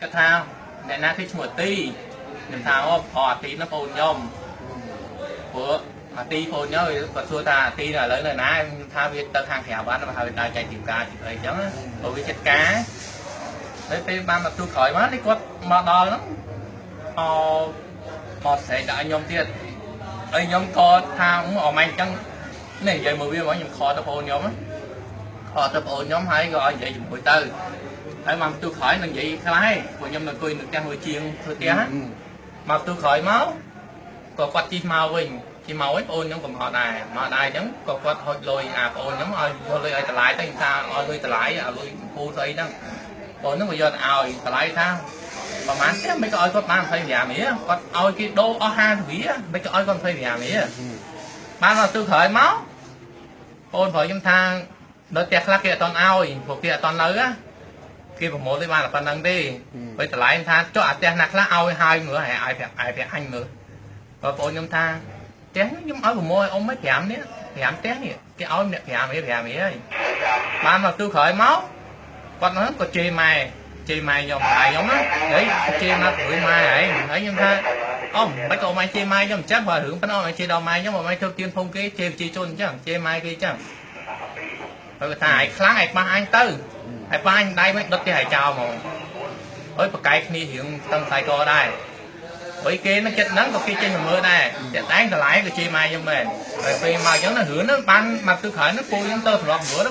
គាត់ថាអ្នកណាគេឈ្មោះអាទីខ្ញុំថាអូប្រុសអាទីនោះបងខ្ញុំព្រោះអាទីបងខ្ញុំគាត់សួរថាអាទីនៅឥឡូវនៅណាខ្ញុំថាវាទៅខាងក្រៅបានមកហើយដើរចែកទីផ្ការទីអីចឹងព្រោះវាចិត្តការហើយពេលបានមកទូក្រោយមកនេះគាត់មកដល់ហ្នឹងអមកស្រែកដាក់ខ្ញុំទៀតហើយខ្ញុំក៏ថាអម៉ែអញ្ចឹងនេះនិយាយមកវាមកខ្ញុំខកទៅបងខ្ញុំខកទៅបងខ្ញុំហើយក៏ឲ្យនិយាយជាមួយទៅហើយមកទូក្រោយនឹងនិយាយខ្លះឯងព្រោះខ្ញុំនៅអង្គុយនៅផ្ទះមួយជាងធ្វើផ្ទះមកទូក្រោយមកក៏គាត់ជិះមកវិញជិះមកវិញបងខ្ញុំក៏មកដែរមកដែរអញ្ចឹងក៏គាត់ហុចលុយអាបងខ្ញុំឲ្យយកលុយឲ្យតម្លៃទៅខ្ញុំថាឲ្យលុយតម្លៃឲ្យលុយពូស្អីហ្នឹងបងហ្នឹងក៏យកទៅឲ្យតម្លៃថាប្រហែលផ្ទះមិនក៏ឲ្យគាត់បាន25រៀលគាត់ឲ្យគេដូរអស់50រៀលមិនក៏ឲ្យគាត់25រៀលបានមកទូក្រោយមកបងប្រុសខ្ញុំថានៅផ្ទះខ្លះគេអត់តន់ឲ្យព្រោះគេអត់តន់នៅណាគេប្រមូលได้បានតែប៉ុណ្្នឹងទេពេលតម្លៃថាចុះអាផ្ទះណាខ្លះឲ្យហើយមើលឲ្យឲ្យប្រាប់ឲ្យប្រាប់អញមើលបងប្អូនខ្ញុំថាផ្ទះខ្ញុំឲ្យប្រមូលឲ្យអ៊ំឲ្យ5នេះ5ផ្ទះនេះគេឲ្យម្នាក់5រៀល5រៀលហើយបានមកទូក្រោយមកគាត់ហ្នឹងក៏ជេរម៉ែជេរម៉ែខ្ញុំម៉ែខ្ញុំណាហីជេរមកព្រួយម៉ែហើយហើយខ្ញុំថាអ៊ំមិនក៏ម៉ែជេរម៉ែខ្ញុំអញ្ចឹងបើរឿងប៉ុណ្ណោះជេរដល់ម៉ែខ្ញុំម៉ែធ្វើទៀនភូមិគេជេរប្រជាជនអញ្ចឹងជេរម៉ែគេអញ្ចឹងហើយគាត់ថាឯងខ្លាំងឯងប៉ះអញទៅហើយប៉ះអញដៃមិនដុតទេឲ្យចោលហ្មងហើយប្រកែកគ្នារឿងតឹងខ្សែកដែរហើយគេនឹងចិត្តហ្នឹងក៏គេចេញមកមើលដែរចិត្តឯងតម្លៃក៏ជេរម៉ែខ្ញុំមែនហើយពេលមកអញ្ចឹងណារឿងហ្នឹងបានមកទិក្រោយហ្នឹងពូខ្ញុំទៅសម្រាប់មើល។